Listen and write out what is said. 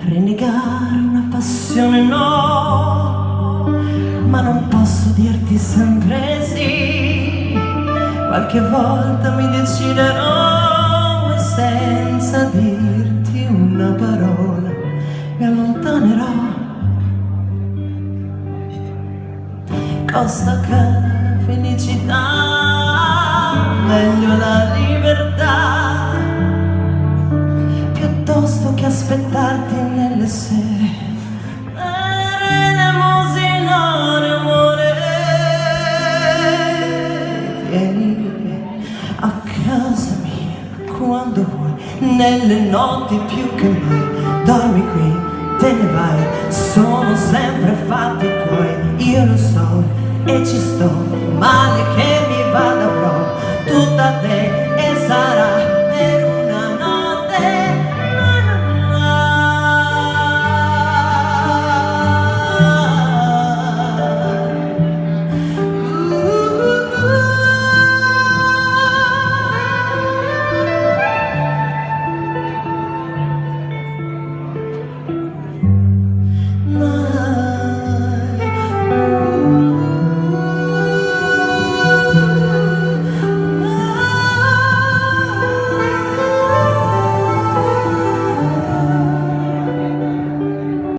Rinnegare una passione no, ma non posso dirti sempre sì. Qualche volta mi deciderò e senza dirti una parola mi allontanerò. Costa cara la felicità, meglio la libertà, piuttosto che aspettarti nelle sere, per elemosinare amore. Vieni a casa mia quando vuoi, nelle notti più che mai, dormi qui, te ne vai, sono sempre fatti tuoi, io lo so e ci sto, male che mi vada avrò tutta te e sarà per.